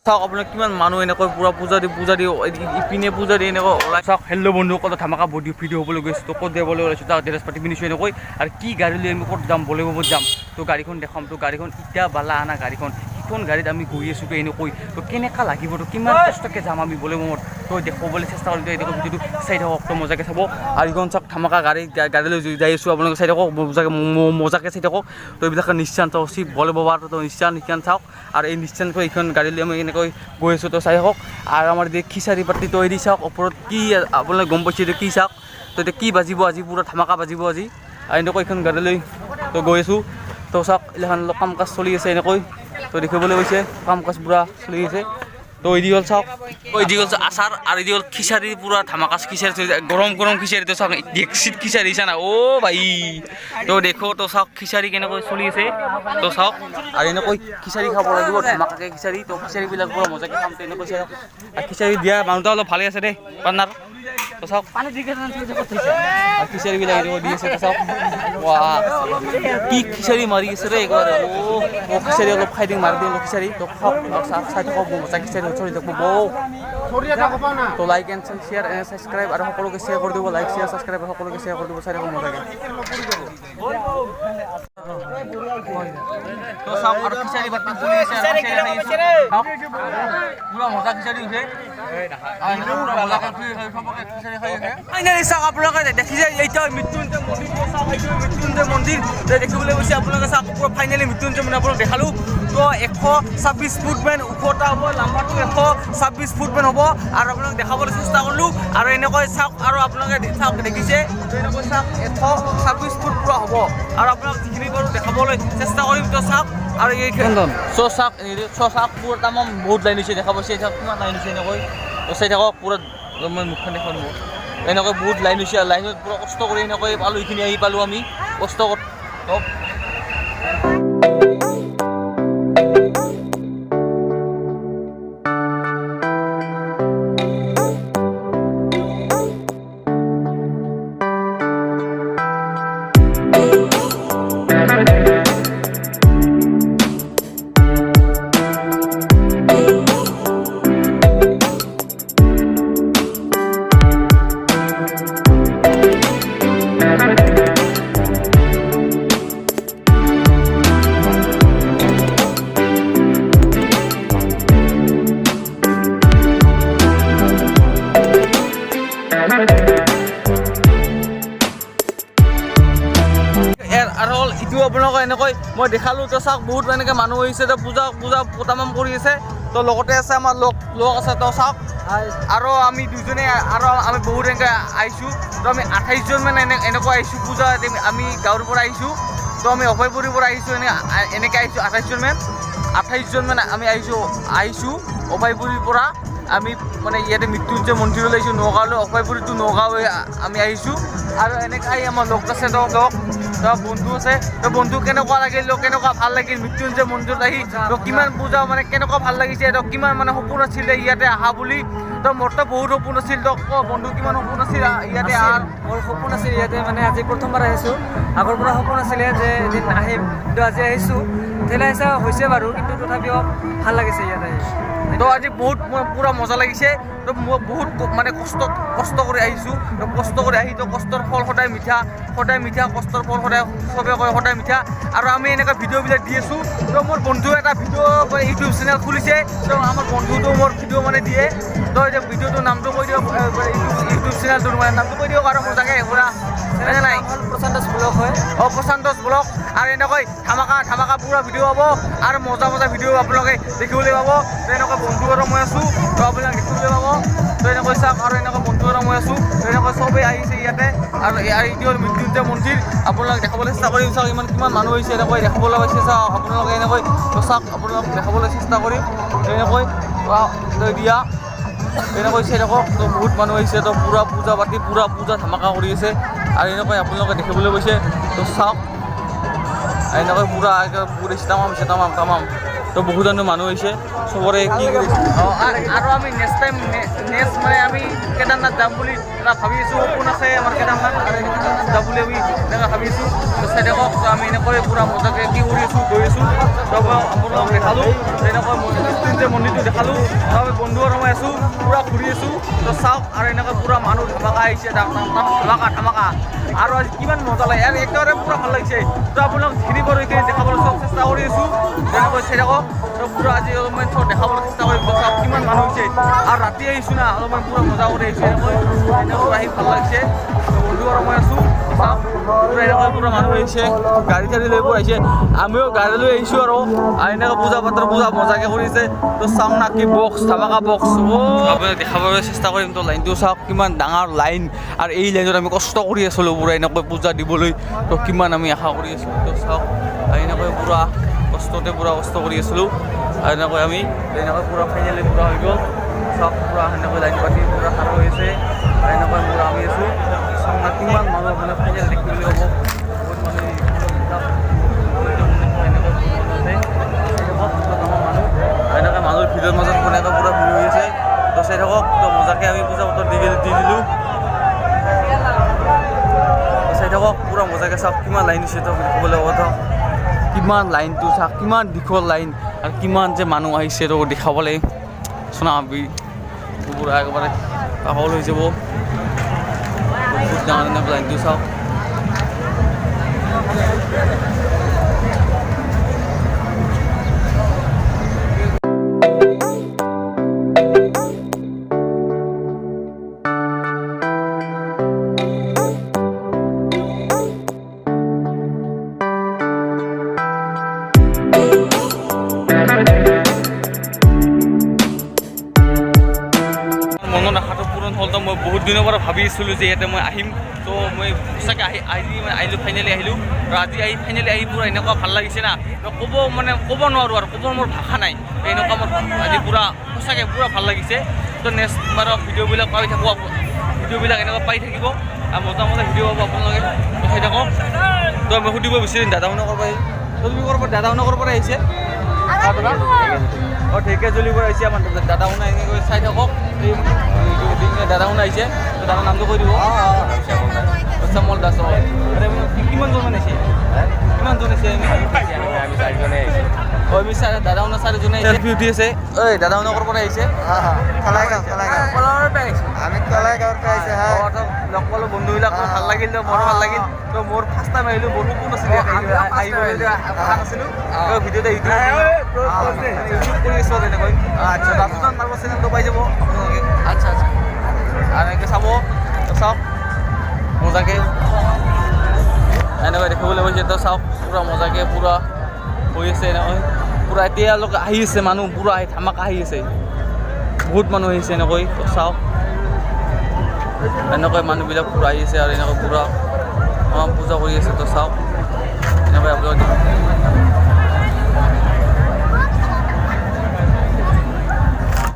চাওক আপোনাক কিমান মানুহ এনেকৈ পূৰা পূজা দি ইপিনে পূজা দি এনেকৈ ওলাই। চাওক, হেল্ল' বন্ধুসকল, ধামাকা বডি ভিডিঅ' হ'বলৈ গৈছোঁ। তো ক'ত যাবলৈ ওলাইছোঁ? তাক ড্ৰেছ পাতি পিন্ধিছোঁ এনেকৈ আৰু কি গাড়ী লৈ আমি ক'ত যাম? বলেবমত যাম। তো গাড়ীখন দেখাম। তো গাড়ীখন এতিয়া বালা আনা গাড়ীখন, সিখন গাড়ীত আমি গৈ আছোঁ। তো এনেকৈ তো কেনেকুৱা লাগিব, তো কিমান কষ্টকৈ যাম আমি বলেবমত, তো দেখুৱাবলৈ চেষ্টা কৰিম। তো এনেকৈ ভিডিঅ'টো চাই থাকক, তো মজাকৈ চাব। আৰু এইখন চাওক, ধামাকা গাড়ী গাড়ী লৈ যাই আছোঁ। আপোনালোকে চাই থাকক, মজাকৈ চাই থাকক। তো এইবিলাক নিচান, তো চিপ বলে বাবাৰ, তো নিচান নিচান চাওক। আৰু এই নিচানকৈ এইখন গাড়ী লৈ আমি এনেকৈ গৈ আছোঁ, তো চাই থাকক। আৰু আমাৰ এই খিচাৰি পাতি, তো এৰি চাওক ওপৰত কি আপোনালোকে গম পাইছে এইটো কি? চাওক, তো এতিয়া কি বাজিব আজি? পূৰা ধামাকা বাজিব আজি। আৰু এনেকৈ এইখন গাড়ী লৈ তো গৈ আছোঁ। তো চাওক, এইখন কাম কাজ চলি আছে এনেকৈ। তো দেখিবলৈ গৈছে, কাম কাজ পূৰা চলি আছে। তো এদি হ'ল চাওক, এদি হ'ল আচাৰ আৰু এদি হ'ল খিচাৰি। পূৰা ধামাকা খিচাৰি চলি, গৰম গৰম খিচাৰি। তো চাওক, ডেকচিত খিচাৰি দিছা না অ' ভাই। তো দেখো, তো চাওক খিচাৰি কেনেকৈ চলি আছে। তো চাওক, আৰু এনেকৈ খিচাৰি খাব লাগিব ধামাকাকৈ খিচাৰি। তো খিচাৰিবিলাক পূৰা মজাকৈ খাম। তো এনেকৈ চাওক, আৰু খিচাৰি দিয়া মানুহটো অলপ ভালে আছে দেই পাৰ্টনাৰ। তো চাওক, আৰু খিচাৰিবিলাক এনেকৈ দি আছে। তো চাওক, ৱা, কি খিচাৰি মাৰি আছে দেই একেবাৰে। অ' অ' খিচাৰি অলপ খাই দিম, মাৰি দিম অলপ খিচাৰি। তো খাওক আৰু চাই থাকক, মজা খিচাৰি চলি থাকিব বৌ। তো like and share and subscribe আৰু সকলোকে শ্বেয়াৰ কৰি দিব। লাইক, শ্বেয়াৰ, ছাবস্ক্ৰাইব সকলোকে শ্বেয়াৰ কৰি দিব। চাই থাকক মজাকে। তো চাওক, আৰু খিচাৰি বাতি চলি আছে আৰু খিচাৰি খাই আছোঁ। চাওক, পুৰা মজা খিচাৰি হৈছে। ফাইনেলি চাওক, আপোনালোকে দেখিছে এতিয়া মৃত্যুঞ্জয় মন্দিৰ। চাওক, এইটো মৃত্যুঞ্জয় মন্দিৰ দেখিবলৈ গৈছে আপোনালোকে। চাওক, পুৰা ফাইনেলি মৃত্যুঞ্জয় মন্দিৰ আপোনালোক দেখালোঁ। তো 126 ফুটমান ওখটা হ'ব, লাম্বাটো 126 ফুটমান হ'ব। আৰু আপোনালোক দেখাবলৈ চেষ্টা কৰিলোঁ। আৰু এনেকৈ চাওক, আৰু আপোনালোকে চাওক, দেখিছে। তো এনেকৈ চাওক, 126 ফুট পুৰা হ'ব। আৰু আপোনাক যিখিনি পাৰোঁ দেখাবলৈ চেষ্টা কৰিম। তো চাওক, আৰু এই চ' চাওক, চ' চাওক, পুৰা তামাম বহুত লাইন হৈছে। দেখা পাইছে, চাওক কিমান লাইন হৈছে এনেকৈ। তো চাই থাকক, পুৰা মই মুখখন দেখুৱাম। এনেকৈ বহুত লাইন হৈছে আৰু লাইনত পুৰা কষ্ট কৰি এনেকৈ পালোঁ, এইখিনি আহি পালোঁ আমি কষ্ট কৰি। তো ইয়াৰ আৰু হ'ল ইটো আপোনালোকক এনেকৈ মই দেখালোঁ। তো চাওক, বহুত এনেকৈ মানুহ আহিছে। তো পূজা পূজা তামাম কৰি আছে। তো লগতে আছে আমাৰ লগ লগ আছে। তো চাওক, আৰু আমি দুজনে আৰু আমি বহুত এনেকৈ আহিছোঁ। তো আমি 28জন মানে এনেকৈ আহিছোঁ পূজা। আমি গাঁৱৰ পৰা আহিছোঁ। তো আমি অভয়পুৰীৰ পৰা আহিছোঁ, এনেকৈ আহিছোঁ 28জনমান, 28জনমান আমি আহিছোঁ অভয়পুৰীৰ পৰা। আমি মানে ইয়াতে মৃত্যুঞ্জয় মন্দিৰলৈ আহিছোঁ, নগাঁৱলৈ, অভয়পুৰীটো নগাঁও আমি আহিছোঁ। আৰু এনেকৈ আহি আমাৰ লগ আছে, তো লগ তো বন্ধু আছে। তো বন্ধু, কেনেকুৱা লাগিল? তো কেনেকুৱা ভাল লাগিল মৃত্যুঞ্জয় মন্দিৰত আহি? তো কিমান পূজা মানে কেনেকুৱা ভাল লাগিছে? তো কিমান মানে সপোন আছিলে ইয়াতে অহা বুলি? তো মোৰতো বহুত সপোন আছিল। তো ক বন্ধু, কিমান সপোন আছিল ইয়াতে অহাৰ? মোৰ সপোন আছিল ইয়াতে, মানে আজি প্ৰথমবাৰ আহিছোঁ। আগৰ পৰা সপোন আছিলে যে এদিন আহিম, কিন্তু আজি আহিছোঁ। ঠেলা হেঁচা হৈছে বাৰু, কিন্তু তথাপিও ভাল লাগিছে ইয়াত আহি। তো আজি বহুত পূৰা মজা লাগিছে। তো মই বহুত মানে কষ্ট কষ্ট কৰি আহিছোঁ। তো কষ্ট কৰি আহি, তো কষ্টৰ ফল সদায় মিঠা, সদায় মিঠা। কষ্টৰ ফল সদায়, চবে কয়, সদায় মিঠা। আৰু আমি এনেকুৱা ভিডিঅ'বিলাক দি আছোঁ। তো মোৰ বন্ধু এটা ভিডিঅ' ইউটিউব চেনেল খুলিছে। তো আমাৰ বন্ধুটো মোৰ ভিডিঅ' মানে দিয়ে। তো এতিয়া ভিডিঅ'টোৰ নামটো কৈ দিয়ক, ইউটিউব চেনেলটোৰ মানে নামটো কৈ দিয়ক আৰু মজাকে পুৰা, হয়নে নাই? প্ৰশান্ত ব্লগ হয়। অ', প্ৰশান্ত ব্লগ। আৰু এনেকৈ ধামাকা ধামাকা পুৰা ভিডিঅ' হ'ব আৰু মজা মজা ভিডিঅ' আপোনালোকে দেখিবলৈ পাব। তো এনেকৈ বন্ধু আৰু মই আছোঁ, তো আপোনালোকে দেখিবলৈ পাব। তো এনেকৈ চাওক, আৰু এনেকৈ বন্ধু আৰু মই আছোঁ। তো এনেকৈ চবেই আহিছে ইয়াতে। আৰু ইয়াৰ এইটো হ'ল মৃত্যুঞ্জয় মন্দিৰ, আপোনালোক দেখাবলৈ চেষ্টা কৰিম। চাওক, ইমান কিমান মানুহ হৈছে, এনেকৈ দেখাবলৈ পাইছে। চাওক আপোনালোকে এনেকৈ। তো চাওক, আপোনালোক দেখাবলৈ চেষ্টা কৰিম এনেকৈ দিয়া, এনেকৈ চাই থাকক। তো বহুত মানুহ আহিছে। তো পূৰা পূজা পাতি, পূৰা পূজা ধামাকা কৰি আছে আৰু এনেকৈ আপোনালোকে দেখিবলৈ গৈছে। তো চাওক, এনেকৈ পূৰা বহুত হৈছে, তামাম হৈছে, তামাম তামাম। তো বহুত মানুহ আহিছে চবৰে কি আৰু আমি নেক্সট টাইম নেক্সট মানে আমি কেদাৰনাথ যাম বুলি এটা ভাবি আছোঁ, সপোন আছে আমাৰ কেদাৰনাথ যাম বুলি আমি এনেকৈ ভাবি আছোঁ। চাই থাকক, তো আমি এনেকৈ পূৰা মজাকৈ কি কৰি আছোঁ গৈ আছোঁ। তো আপোনালোকক দেখালোঁ, তেনেকৈ মৃত্যুঞ্জয় মন্দিৰটো দেখালোঁ। তো আমি বন্ধু আৰু মই আছোঁ, পূৰা ঘূৰি আছোঁ। তো চাওক আৰু এনেকৈ পূৰা মানুহ ধামাকা আহিছে, ধামাকা ধামাকা। আৰু আজি কিমান মজা লাগে আৰু একেবাৰে পূৰা ভাল লাগিছে। তো আপোনালোক যিখিনি পাৰোঁ সেইখিনি দেখাবলৈ চব চেষ্টা কৰি আছোঁ, তেনেকৈ চাই থাকক। তো পূৰা আজি অলপমান চব দেখাবলৈ চেষ্টা কৰিম। চাওক কিমান মানুহ হৈছে আৰু ৰাতি আহিছোঁ না, অলপমান পূৰা মজা কৰি আহিছোঁ। এনেকৈ এনেকৈ আহি ভাল লাগিছে। তো বন্ধু আৰু মই আছোঁ, চাওক পূৰা এনেকৈ পূৰা মানুহ আহিছে, গাড়ী চাড়ী লৈ পূৰা আহিছে। আমিও গাড়ী লৈ আহিছোঁ আৰু এনেকৈ পূজা পাতল পূজা মজাকৈ কৰিছে। তো চাওক না কি বক্স, ধামাকা বক্স। আপোনাক দেখাবলৈ চেষ্টা কৰিম। তো লাইনটো চাওক কিমান ডাঙৰ লাইন, আৰু এই লাইনত আমি কষ্ট কৰি আছিলোঁ পূৰা এনেকৈ পূজা দিবলৈ। তো কিমান আমি আশা কৰি আছিলোঁ। তো চাওক এনেকৈ পূৰা কষ্টতে পূৰা কষ্ট কৰি আছিলোঁ আৰু এনেকৈ আমি এনেকৈ পূৰা ফাইনেলি পূৰা হৈ গ'ল। চাওক পূৰা সেনেকৈ লাইন পাতি পূৰা খাৰা হৈ আছে আৰু এনেকৈ পূৰা আমি আছোঁ। চাওক না কিমান মানুহ আপোনাৰ ফাইনেল দেখিবলৈ পাব, বহুত মানুহ এনেকৈ আছে। মানুহ এনেকৈ মানুহৰ ভিৰৰ মাজত এনেকৈ পূৰা ভিৰ হৈ আছে। তো চাই থাকক, তো মজাকৈ আমি পূজা বতৰ দি দিলোঁ। চাই থাকক পূৰা মজাকৈ, চাওক কিমান লাইন হৈছে। তো ক'বলৈ কথা কিমান লাইনটো চাওক, কিমান দীঘল লাইন আৰু কিমান যে মানুহ আহিছে। তো দেখাবলৈ চোনা পূৰা একেবাৰে পাগল হৈ যাব। বহুত ডাঙৰ ডাঙৰ লাইনটো চাওক। মনৰ আশাটো পূৰণ হ'ল। তো মই বহুত দিনৰ পৰা ভাবি আছিলোঁ যে ইয়াতে মই আহিম। তো মই সঁচাকৈ আহি আজি মানে আহিলোঁ, ফাইনেলি আহিলোঁ। আৰু আজি আহি ফাইনেলি আহি পূৰা এনেকুৱা ভাল লাগিছে না, ক'ব মানে ক'ব নোৱাৰোঁ আৰু ক'ব মোৰ ভাষা নাই। এনেকুৱা মোৰ আজি পূৰা সঁচাকৈ পূৰা ভাল লাগিছে। তো নেক্সট বাৰ ভিডিঅ'বিলাক পাই থাকোঁ, ভিডিঅ'বিলাক এনেকুৱা পাই থাকিব আৰু মজা মজা ভিডিঅ' পাব আপোনালোকে, চাই থাকক। তো মই সুধিব বিচাৰিম দাদা শুনা পৰা, তো তুমি ক'ৰ পৰা দাদা শুনা ক'ৰ পৰা আহিছে? অঁ, ঢেকীয়াজুলিৰ পৰা আহিছে আমাৰ দাদা শুনা। এনেকৈ চাই থাকক, এই দাদা শুনা আহিছে। তো দাদাৰ নামটো কৈ দিব। শ্যামল দাস। অঁ, কিমানজন মান আহিছে? কিমানজন আহিছে? আমি চাৰিজনে আহিছোঁ। অঁ, আমি দাদা শুনা চাৰিজনে চেলফি উঠি আছে। ঐ দাদা শুনা ক'ৰ পৰা আহিছে? লগ পালোঁ বন্ধুবিলাক, ভাল লাগিল, মোৰো ভাল লাগিল। তো মোৰ ফাৰ্ষ্ট টাইম আহিলোঁ, মোৰ সপোন আছিলে আহিবলৈ, আশা নাছিলোঁ। তো ভিডিঅ'তে ইউটিউব কৰি আছোঁ আৰু এনেকৈ। আচ্ছা, দাদুজন তাৰ চেনেলটো পাই যাব আপোনালোকে। আচ্ছা আচ্ছা, আৰু এনেকৈ চাব। চাওক মজাকৈ এনেকৈ দেখিবলৈ পাইছে। তো চাওক পূৰা মজাকৈ পূৰা হৈ আছে এনেকৈ পূৰা। এতিয়ালৈকে আহি আছে মানুহ, পূৰা আহি ধামাকা আহি আছে, বহুত মানুহ আহিছে এনেকৈ। তো চাওক এনেকৈ মানুহবিলাক পূৰা আহি আছে আৰু এনেকৈ পূৰা পূজা কৰি আছে। তো চাওক এনেকৈ আপোনালোকে